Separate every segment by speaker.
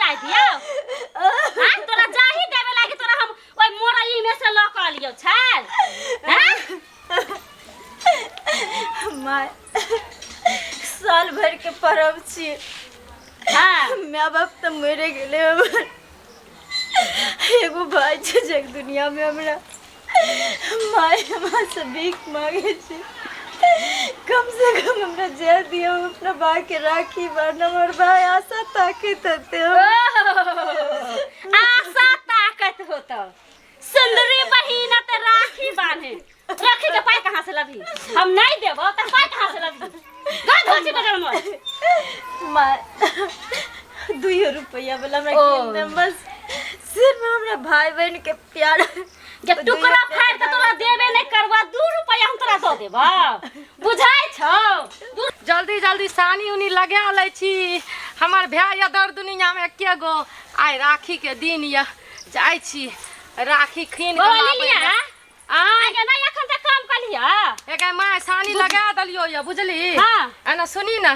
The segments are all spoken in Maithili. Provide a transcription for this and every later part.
Speaker 1: जाय दियो आ तोरा जाही देबे लागी तोरा हम ओइ मोरई में से ल के अलियो छै हैं
Speaker 2: माय साल भर के परब छी
Speaker 1: हाँ
Speaker 2: माय बाप तऽ मरि गेलै हमर एगो भाय छै जग दुनिया में हमरा माय हमरा से भीख मांगे छै कम से कम हमरा जाय दियौ अपना भाई के राखी बान्हब हमर भाय आशा ताकैत हेतै
Speaker 1: आशा ताकत होतो सुंदरी बहिन ते राखी बांधे राखी के पाई कहाँ से लभी हम नहीं देबो त पाई कहाँ से लभी गई धोची बगल में
Speaker 2: माय दुइयो रुपैया वाला हमरा
Speaker 1: ओ।
Speaker 2: कीन देम बस सिर्फ हमरा भाई बहन के प्यार
Speaker 1: जे टुकड़ा फाड़ के तोरा देबे नहीं करबा 2 रुपया हम तोरा दऽ देबो बुझाइ छौ दू
Speaker 3: जल्दी जल्दी सानी उनी लगा लै छी हमर भाय यऽ दर दुनियामे एके गो आइ राखीके दिन यऽ जाइ छी राखी कीन
Speaker 1: बौआ
Speaker 3: कऽ लाबै
Speaker 1: लिलिया
Speaker 3: लए। आँय
Speaker 1: आगे नहीं एखन तक काम कलिया
Speaker 3: एके माय सानी लगा देलियो यऽ बुझली
Speaker 1: हाँ।
Speaker 3: एना सुनी ने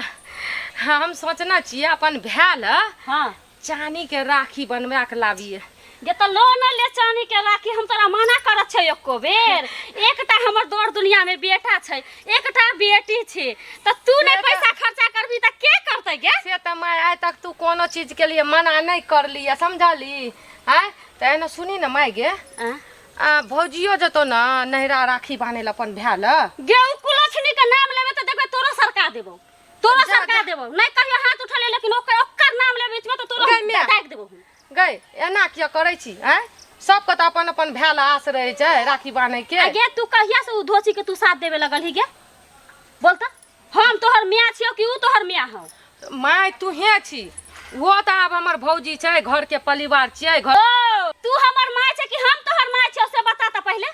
Speaker 3: हम सोचने छियै अपन भाय लए
Speaker 1: हाँ
Speaker 3: चानी के राखी बनवा के लाबिए
Speaker 1: जे तऽ लो न ले चानी के राखी हम तोरा मना करत छै एको बेर एकटा हमर दौड़ दुनिया में बेटा छै एकटा बेटी छै तऽ तू नहि पैसा खर्चा करबी तऽ के करतै गे
Speaker 3: से तऽ माय आइ तक तू कोनो चीज के लिए मना नहि करली समझली आँय तऽ एना सुनी ने माय गे
Speaker 1: आँ?
Speaker 3: आ भौजियो जेतो ने नैहरा राखी बान्है लए अपन भाय लए
Speaker 1: गे उ कुलक्षणी के नाम लेबे तऽ देखबे तोरो सरका देबो तोरो
Speaker 3: जा,
Speaker 1: सरका देबो नहि कहियो हाथ उठले लेकिन ओकर ओकर नाम लेबे बीच में तऽ तोरो
Speaker 3: गै माय।
Speaker 1: दागि देबो हम।
Speaker 3: गै एना किया करै छी आँय सबके तऽ अपन अपन भाय लए आस रहै छै राखी बान्है के
Speaker 1: आ गे तू कहिया से उ धोची के तू साथ देबे लगल ही गे बोल तऽ हम तोहर मियाँ छियौ कि उ तोहर मियाँ हौ
Speaker 3: माय तूहे छी वो तऽ आब हमर भौजी छै घरके परिवार छियै घर
Speaker 1: ओ तू हमर माय छै कि हम तोहर माय छियौ से बता तऽ पहिले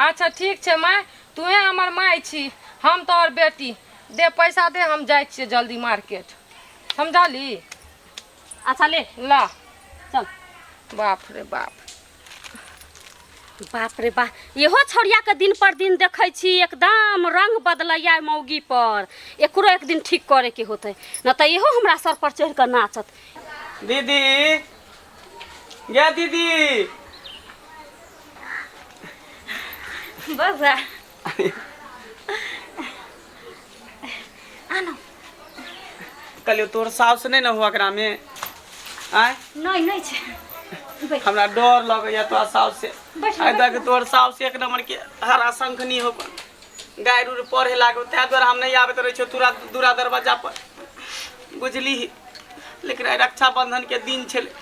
Speaker 3: अच्छा ठीक छै माय तूहे हमर माय छी हम तोहर बेटी दे पैसा दे हम जाइ छियै जल्दी मार्केट समझली
Speaker 1: अच्छा ले
Speaker 3: ला
Speaker 1: चल
Speaker 3: बाप रे बाप
Speaker 1: बाप रे बा इहो छौड़िया के दिन पर दिन देखै छी एकदम रंग बदलैया मौगी पर एकरो एक दिन ठीक करे के होतै न तऽ इहो हमरा सर पर चढ़ि कऽ नाचत
Speaker 4: दीदी गे दीदी
Speaker 2: बौआ आनो
Speaker 4: कहलियौ तोहर साउस नहि ने हुआ एकरा में आँय
Speaker 2: नहि नहि छै बैठ
Speaker 4: हमरा डर लगैया तोरा साउस से
Speaker 2: बैठ
Speaker 4: आइ तक तोहर साउस एक नंबर के हरा शंखनी हो गारि उर पढ़े लागो ताहि दुआरे हम नहि आबैत रहै छियौ तोरा दूरा दरवाजा पर बुझली लेकिन आइ रक्षाबंधन के दिन छलै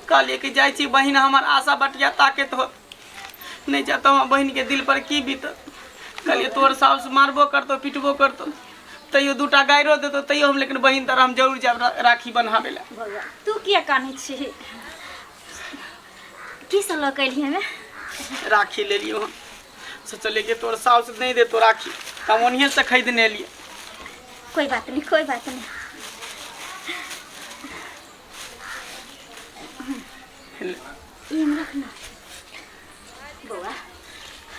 Speaker 4: कहलियै कि जाइ छी बहिन हमर आशा बटिया ताकैत होत नहि जाता हमर बहिन के दिल पर की बीतत कहलियै तोहर साउस मारबो करतौ पिटबो करतौ तैयो दूटा गाइरो देतौ तैयो हम लेकिन बहिन तर हम जरूर जायब राखी बन्हाबै लए
Speaker 2: बौआ तू किया कानै छी की सब लऽ कऽ एलियै हमे
Speaker 4: राखी लेलियौ हम सोचलियै कि तोहर साउस नहि देतो राखी तऽ हम ओनहिए से खरीदने एलियै
Speaker 2: कोई बात नहीं कोई बात नहीं ई में रखना बौआ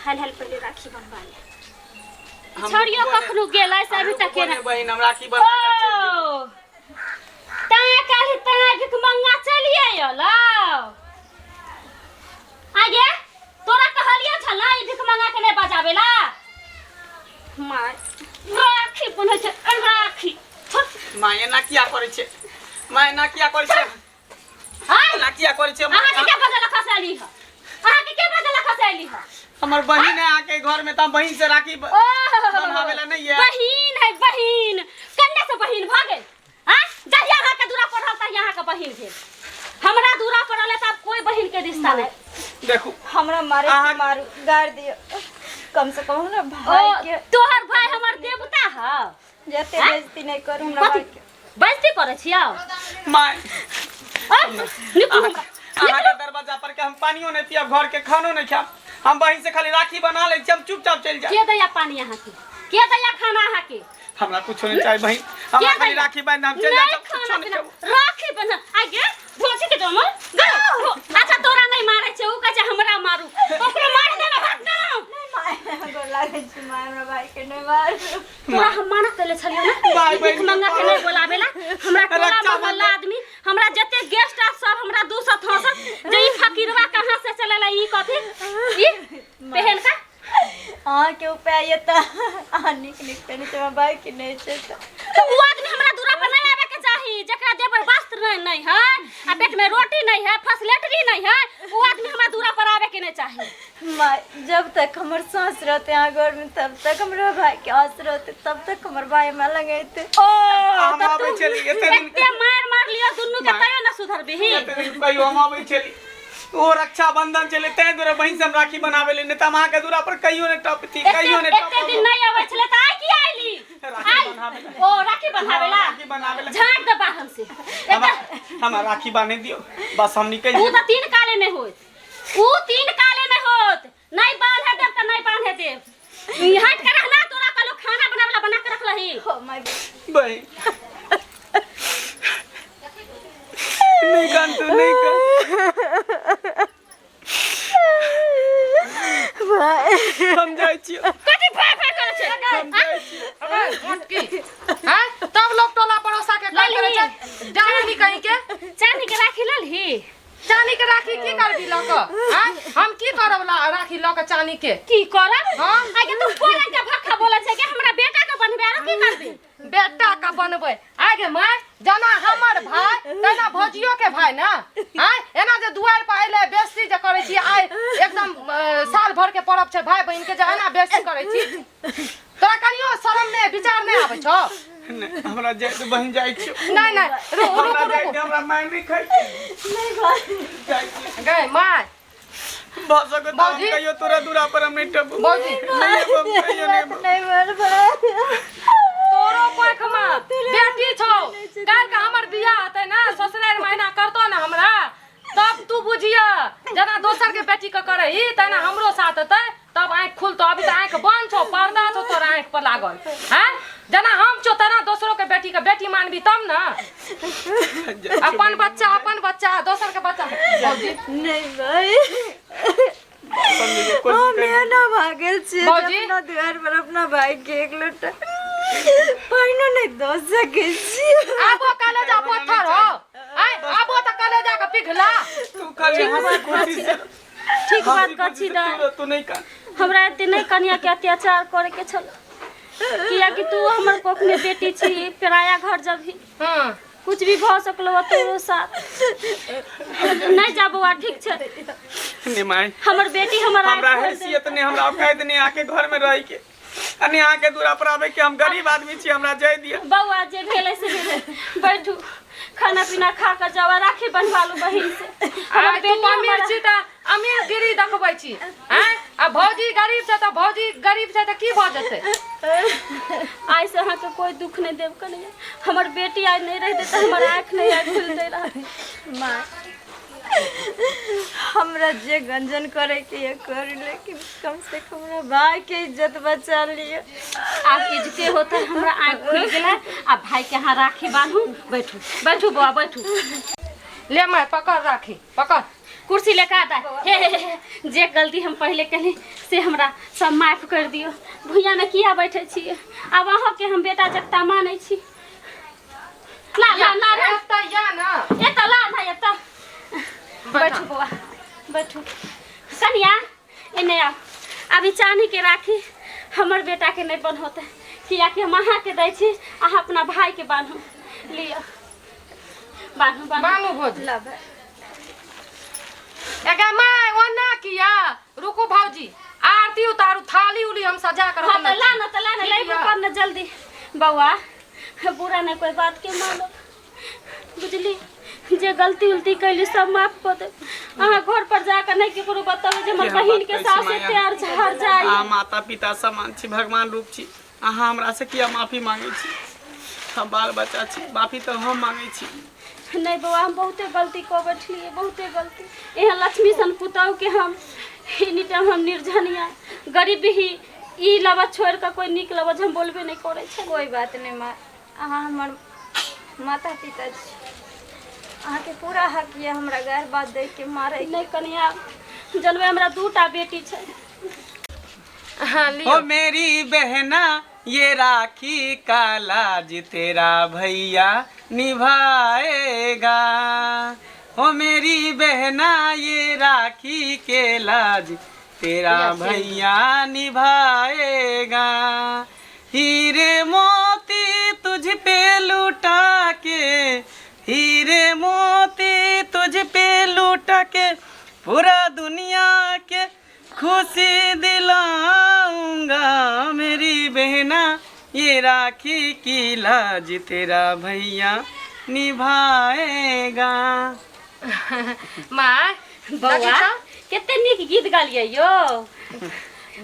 Speaker 2: हल हल पहले राखी बनवा ले
Speaker 4: हम
Speaker 1: छोड़ियो
Speaker 4: रुकबो नहि-
Speaker 1: कखनो गेलै से
Speaker 4: हम
Speaker 1: अभी तक
Speaker 4: रुकबो
Speaker 1: केना
Speaker 4: नहि बहिन हम राखी बनवा कऽ चलि जेबै।
Speaker 1: ओ तैं काल्हि तैं भिखमंगा चलिए अयलौ आगे तोरा कहलियो छल ना ई भिखमंगा के नहि बजाबे ला माय राखी बन्है छै राखी छोड़
Speaker 4: माँ एना किया करै छै माँ एना किया करै छै
Speaker 1: आय
Speaker 4: एना किया करै छै माँ?
Speaker 1: अहाँ के के बजल खसैली ह अहाँ के के बजल खसैली ह
Speaker 4: हमर बहिन है अहाँके घर में तऽ हम बहिन से राखी
Speaker 1: ओ
Speaker 4: बन्हाबै ला नहि है
Speaker 1: बहिन है बहिन कन्ने से बहिन भऽ गेल आँ जहिया अहाँके दूरा पर रहल तहिया अहाँके बहिन भेल हमरा दूरा पर रहले तऽ आब कोई बहिन के रिश्ता नहीं
Speaker 4: देखू
Speaker 2: हमरा मारे से
Speaker 4: अहाँ-
Speaker 2: मारू गाड़ दियो कम से कम हमरा
Speaker 1: ओ
Speaker 2: भाई के
Speaker 1: तोहर भाई हमर देवता ह
Speaker 2: जते
Speaker 1: आँय?
Speaker 2: बेइज्जती नहीं करू हमरा
Speaker 1: कथी
Speaker 2: भाई के
Speaker 1: बेइज्जती करै छियौ
Speaker 4: माय
Speaker 1: आ, निकलू हमरा
Speaker 4: अहाँके दरवाजा पर के हम पानियो नहि पियब घर के खानो नहि खायब हम बहिन से खाली राखी बना लै छी हम चुपचाप चलि जायब
Speaker 1: के दैया पानी अहाँके के दैया खाना अहाँके
Speaker 4: हमरा कुछो नहीं चाहिए बहिन हमरा
Speaker 1: के
Speaker 4: खाली
Speaker 1: दैया?
Speaker 4: राखी बांध हम चलि
Speaker 1: नहीं
Speaker 4: जायब
Speaker 1: खाना
Speaker 4: कुछो नहीं
Speaker 1: पीना
Speaker 4: खेबो
Speaker 1: राखी बन्ह आगे धोची के जमल अच्छा तोरा नहीं मारे छै उ कहै छै हमरा मारू ओकरो मारि देना भाग ना
Speaker 2: माय गोर लागै छी माय हमरा भाई के नहीं मारू
Speaker 1: तोरा हम मना केले छलियो ना
Speaker 4: भाई
Speaker 1: भीख
Speaker 4: बहिन
Speaker 1: मंगा के नहीं बोलावेला हमरा टोला
Speaker 4: रक्षाबंधन।
Speaker 1: मोहल्ला आदमी हमरा जते गेस्ट
Speaker 2: भाई ये तऽ अहाँ नीक नीक पहिने छै, हमरा भाई के नहि छै तऽ।
Speaker 1: तो उ आदमी हमरा दूरा पर नहीं आवे के चाही जकरा देह पर वस्त्र नहीं नहीं है आ पेट में रोटी नहीं है फसलेटरी नहीं है उ आदमी हमरा दूरा पर आवे के नहीं चाही।
Speaker 2: माय जब तक हमर साँस रहते अहाँ घर में तब तक हमरा भाई के आस रहते, तब तक हमर भाई हमरा लग अयते।
Speaker 1: ओ
Speaker 4: हम
Speaker 1: तऽ
Speaker 4: आबै
Speaker 1: तू
Speaker 4: छली एते दिन
Speaker 1: एते मार मार लियो दुनू के तैयो ना सुधरबिही।
Speaker 4: एते दिन कहियो हम आबै छली ओ रक्षाबंधन छलै ताहि दुआरे बहिन से हम राखी बनाबै ले, नहीं तऽ हम अहाँके दूरा पर कहियो नहि टपती, कहियो नहि
Speaker 1: एते दिन
Speaker 4: टपब।
Speaker 1: नहीं आबै छलै तऽ आइ किया आइली?
Speaker 4: राखी
Speaker 1: आइ
Speaker 4: बन्हाबै ला।
Speaker 1: ओ राखी बन्हाबै ला।
Speaker 4: राखी बन्हाबै ला।
Speaker 1: झाँक दे बाहन से।
Speaker 4: हमरा हमरा राखी बान्हि दियौ बस हम निकलि
Speaker 1: ऊ
Speaker 4: जेबै।
Speaker 1: तऽ तीन काले नहि होत, ऊ तीन काले नहि होत, नहीं बान्हे देब तऽ नहीं बान्हे देब। ई हट के रहना, तोरा कहलो खाना बनावला बना के रखलही।
Speaker 2: हो माय
Speaker 4: बहिन नहीं कान तू नहीं कान।
Speaker 2: भाई
Speaker 4: हम जाइ छियौ।
Speaker 1: कथी फाय फाय करै छै?
Speaker 4: हम जाइ छियौ।
Speaker 3: अबे मोटकी हैं तब लोग टोला पड़ोसा के काय करे छै जानी कहीं के।
Speaker 1: चांदी के राखी ललही?
Speaker 3: चानी के राखी की करबी लऽ कऽ? आँय हम की करब राखी लऽ कऽ चानी के?
Speaker 1: की करब?
Speaker 3: हाँ।
Speaker 1: आगे तू कोन के भक्खा बोलै छै कि हमरा बेटा के बनबे आरो की करबी?
Speaker 3: बेटा के बनबै आगे माय जेना हमर भाई तेना भौजियो के भाई ना। आँय एना जे दुआरि पर अयलै बेसी जे करै छी आइ एकदम साल भर के परब छै भाई बहिन के जे एना बेसी करै छी तोरा कनियो शरम नहि विचार नहि आबै छौ?
Speaker 4: नहि, हमरा जाइ दे, बहिन जाइ छियौ।
Speaker 3: नहि नहि रुकू
Speaker 4: हमरा
Speaker 3: रुकू
Speaker 4: जाइ
Speaker 3: रुकू।
Speaker 4: दे, हमरा माय नहि खाइ छै।
Speaker 2: नहीं भाई
Speaker 4: जाइ छियौ।
Speaker 3: गै माय
Speaker 4: भऽ सकत हम
Speaker 3: भौजी?
Speaker 4: कहियो तोरा दूरा पर हम नहि टपू।
Speaker 3: भौजी?
Speaker 4: नहि एबौ, हम कहियो नहि एबौ।
Speaker 2: नहीं बोल भाई।
Speaker 3: तोरो कोख में बेटी छौ, काल्हि के हमर बियाह हेतै ना ससुरारि में एना करतो ना हमरा तब तू बुझिया जेना दोसर के बेटी के करही तेना हमरो साथ हेतै तब आँखि खुलतो। अभी तऽ आँखि बंद छौ, पर्दा छौ तोरा आँखि पर लागल। हैं जेना हम छौ तेना दोसरो के बेटी के बेटी मानबी तब ना। अपन बच्चा अपन बच्चा दोसर के बच्चा। भौजी
Speaker 2: नहीं भाई
Speaker 4: समझिए, कोशिश
Speaker 2: हम
Speaker 4: करी।
Speaker 2: एना भागल छियै जे
Speaker 3: भौजी?
Speaker 2: अपना दुआर पर अपना भाई के एक लोटा पानिओ नहि दऽ सकै छियै।
Speaker 3: आबो कलेजा पत्थर हो आय आबो तऽ कलेजा के पिघला।
Speaker 4: तू खाली हंसी खुशी से
Speaker 1: ठीक बात
Speaker 4: हंसी
Speaker 1: कर
Speaker 4: खुशी
Speaker 1: छी
Speaker 4: से
Speaker 1: दाइ।
Speaker 4: तू नहीं कान।
Speaker 1: हमरा एते नहीं कनिया के अत्याचार करे के छल कियाकि तू हमर कोख में बेटी छी, पराया घर जबही
Speaker 3: हाँ
Speaker 1: कुछ भी भऽ सकलो हो तोरो साथ। नहीं जा बौआ ठीक छै।
Speaker 4: नहीं माय
Speaker 1: हमर बेटी हमर आँखि
Speaker 4: हमरा
Speaker 1: खोलि
Speaker 4: हैसियत नहीं, हमरा औकात नहीं आके घर में रह के आ नहीं आके दूरा पर आवे के, हम गरीब आदमी छी, हमरा जाय दिया।
Speaker 1: बौआ जे भेलै से भेलै, बैठू खाना पीना खा कर जाओ आ राखी बन्हवा लू बहिन से। हमर
Speaker 3: आइ तू
Speaker 1: बेटी
Speaker 3: अमीर
Speaker 1: हमर
Speaker 3: छी तऽ अमीर गिरी देखबै छी आँय आ भौजी गरीब छै तऽ भौजी गरीब छै तऽ की भऽ जेतै?
Speaker 1: आइ से अहाँके कोई दुख नहीं देब कनिया, हमर बेटी आइ नहीं रहितै तऽ हमर आँखि नहीं आइ खुलतै रहै।
Speaker 2: माँ हमरा जे गंजन करे के ये करू, लेकिन कम से कम हमरा भाई के इज्जत बचा लिअ।
Speaker 1: आब इज्जते होते हमरा आँखि खुलि गेलै। आ भाई के अहाँ राखी बान्हू। बैठू बैठू बौआ बैठू।
Speaker 3: ले माय पकड़ राखी पकड़।
Speaker 1: कुर्सी लेके आता हे हे हे, जे गलती हम पहले केली से हमरा सब माफ कर दियौ। भुइया में किया बैठे छियै? आब अहाँके हम बेटा जगता मानै छी। ला ला ला ला
Speaker 3: एतऽ या ना
Speaker 1: एतऽ ला ना एतऽ बैठू बौआ बैठू। कनिया एने आउ। अभी चानी के राखी हमर बेटा के नहीं बन्होतै कियाकि हम अहाँके दै छी, अहाँ अपना भाई के बान्हू। लिअ बान्हू बान्हू।
Speaker 3: बान्हू भौजी।
Speaker 2: ला भाई।
Speaker 3: एगे my ओना किया रुकू भौजी आरती उतारू थाली उली हम सजा कर
Speaker 1: हाँ तऽ ला ना तऽ ला ना
Speaker 3: ठीक
Speaker 1: लैबो
Speaker 3: या।
Speaker 1: कर ना जल्दी। बौआ बुरा नहीं कोई बात के मानो बुझली, जे गलती उलती कैली सब माफ कऽ दे। अहाँ घर पर जाकर नहीं केकरो बताबे जे हमर
Speaker 4: केहन
Speaker 1: बहिन
Speaker 4: बात
Speaker 1: के
Speaker 4: कहै छी
Speaker 1: सास
Speaker 4: माया?
Speaker 1: एते हर हर जाई।
Speaker 4: अहाँ माता पिता समान छी, भगवान रूप छी, अहाँ हमरा से किया माफी मांगे छी? हम बाल बच्चा छी, माफी तऽ हम मांगे छी।
Speaker 1: नहीं बौआ हम बहुते गलती कऽ बैठलियै, बहुते गलती। एहन लक्ष्मी सन पुतहु के हम एनी टाइम हम निर्जनिया गरीब ही ई लबज छोड़ि कऽ कोई नीक लबज हम बोलबे नहीं करै छै।
Speaker 2: कोई बात नहीं माँ, अहाँ हमर माता पिता छी, अहाँके पूरा हक यऽ हमरा गारि बात दै के मारै के।
Speaker 1: नहीं कनिया जनबै हमरा दूटा बेटी छै।
Speaker 3: हाँ लियो।
Speaker 4: ओ मेरी बहना ये राखी का लाज तेरा भैया निभाएगा, ओ मेरी बहना ये राखी के लाज तेरा भैया निभाएगा, हीरे मोती तुझ पे लुटा के, हीरे मोती तुझ पे लुटा के, पूरा दुनिया के खुशी दिलाऊंगा मेरी बहना, ये राखी की लाज तेरा भैया निभाएगा।
Speaker 3: माय
Speaker 1: बौआ कते नीक गीत गालियै यो।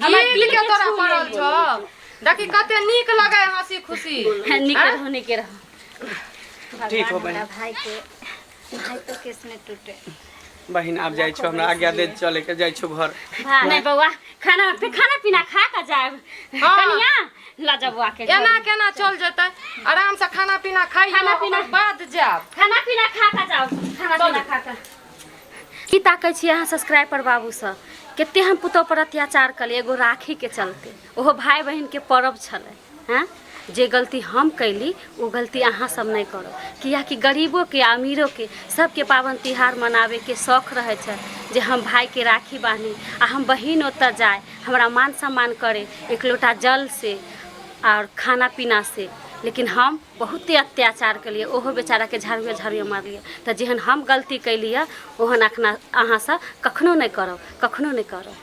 Speaker 1: हमर
Speaker 3: गीत
Speaker 1: दिल
Speaker 3: के
Speaker 1: के
Speaker 3: तोरा
Speaker 1: छू
Speaker 3: पड़ल
Speaker 1: लेलियै।
Speaker 3: छौ, देखी कते नीक लगे हंसी खुशी।
Speaker 1: नीके रहू, नीके रहू।
Speaker 4: ठीक हो
Speaker 2: भगवान
Speaker 4: बहिन।
Speaker 2: हमरा भाई के भाई तो किसने टूटे।
Speaker 4: बहिन आब जाइ छौ, हमरा आज्ञा दे चले के, जाइ छौ घर।
Speaker 1: नहीं बौआ, खाना फिर खाना पीना खा के जायब।
Speaker 3: हाँ।
Speaker 1: कनिया ल जा बौआ के घर।
Speaker 3: एना केना चल जेतै? आराम से खाना पीना खाइ,
Speaker 1: खाना पीना।
Speaker 3: बाद जायब।
Speaker 1: खाना पीना खा के जाओ, खाना पीना खा के। की ताकै छी अहाँ सब्सक्राइबर बाबूसँ? कते हम पुतोह पर अत्याचार कलियै एगो राखीके चलते, ओहो भाय बहिनके पर्व छलै। हँ, जे गलती हम कैली ओ गलती अहाँ सब नहि करब, कियाकि गरीबोके आ अमीरोके सबके पाबनि तिहार मनाबैके शौख रहै छै जे हम भाइके राखी बान्ही आ हम बहिन ओतऽ जाय, हमरा मान सम्मान करे एक लोटा जल से आओर खाना पीना से। लेकिन हम बहुते अत्याचार केलियै, ओहो बेचाराके झाड़ुए झाड़ुए मारलियै। तऽ जेहन हम गलती कैलियै ओहन अखना अहाँ सब कखनो नहि करब, कखनो नहि करब।